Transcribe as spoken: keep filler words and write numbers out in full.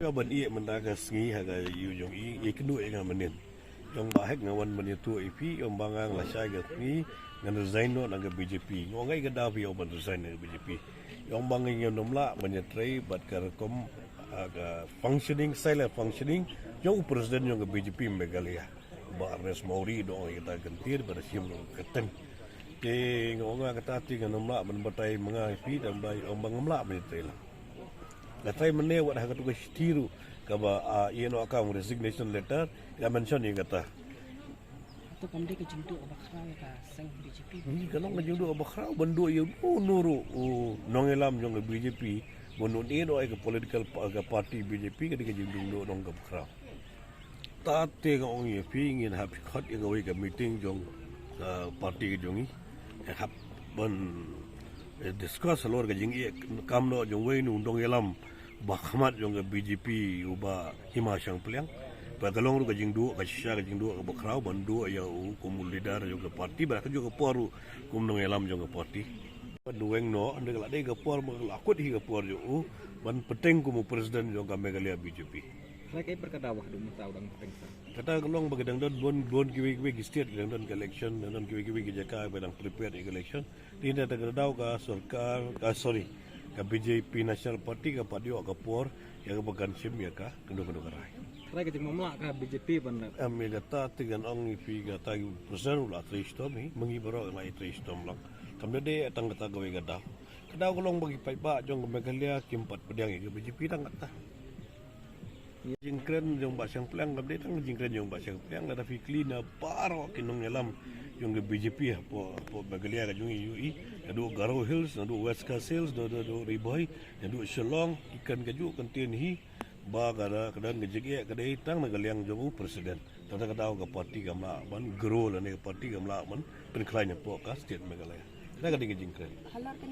Ka ban ïeh mynta ka sngi ha ka ïew jong i, i kynduh ïa nga mynnin. Ïong ba hek nga wan ban ïathuh ïa phi, ïong ba nga la shai ka sngi ngan resign noh na ka B J P. Nga ong ai ka daw phi ïong ban resign na ka B J P. Ïong ba nga ïoh nym lah ban ïatrei bad ka rukom, ah, ka functioning, style of functioning ïong u president ïong ka B J P Meghalaya, Bah Ernest Mawrie, da ong ïa kata ka kyntien bad da shim ruh ka kyrteng. Te nga ong nga kata te ngan nym lah ban batai ma nga ïa phi, da ong ba ïong ba ngam lah ban ïatrei lang. Nga trai mynne wat ha katu ka shithi ruh kaba, ah, ïeh noh kam resignation letter, ka mention ïa kata. To kam dei ka jingduh kaba khraw ïa ka seng B J P. Ni ka long ka jingduh kaba khraw ban duh ïa uno uno ruh u nongïalam jong ka B J P ban ïeh noh ïa ka political pa-, ka party B J P, ka dei ka jingduh duh nong kaba khraw. Ta te nga ong ïa phi, ngin hap khot ïa kawei ka meeting jong ka party ka jong ngi. Ngi hap ban, eh, discuss halor ka jingïeh kam noh jong uwei u nongïalam ba khmat jong ka B J P, u Bah Hima Shangpliang. Ba ka long ruh ka jingduh, ka shisha ka jingduh kaba khraw ban duh ïa u kum u leader jong ka party, ba ka juh ka por ruh kum nongïalam jong ka party. Ban duh weng noh, ynda ka la dei ka por, ba ka la kut hi ka por jong u ban pyrteng kum u president jong ka Meghalaya B J P. Hynrei kaei pat ka daw ba haduh mynta u dang pyrteng sah? Kata ka long ba ki dang don bun, bun kiwei kiwei ki state ki dang don ka election, dang don kiwei kiwei ki jaka ba dang prepare ïa ka election. Te ynda ka daw ka sorkar, ka, sorry, ka B J P National Party ka pat ïoh ka por ïa kaba kan shim ïa ka kano kano ka rai. Hynrei ka jingmamla ka B J P ban da. Em, ïa kata te ngan ong ïa phi, kata ki president u la trei shitom hi, ma ngi baroh la trei shitom lang. Kam da dei tang kata kawei ka daw. Ka daw ka long ba ki paidbah jong ka Meghalaya kim pat pdiang ïa ka B J P tang kata. Jingkren jong Bah Shangpliang kam dei tang jingkren jong Bah Shangpliang, lada phi kylli na baroh ki nongïalam jong ka B J P hapoh, hapoh Meghalaya ka jong ngi, naduh Garo Hills, naduh West Khasi Hills, naduh, naduh Ri Bhoi, naduh Shillong, ki kren kajuh ka kyntien hi ba ka da, ka don ka jingeh ka dei tang na ka liang jong u president. Tang da ka daw ka party kam lah ban grow lane ka party kam lah ban pynkhlaiñ hapoh ka state Meghalaya. Kata ka dei ka jingkren. Halor ka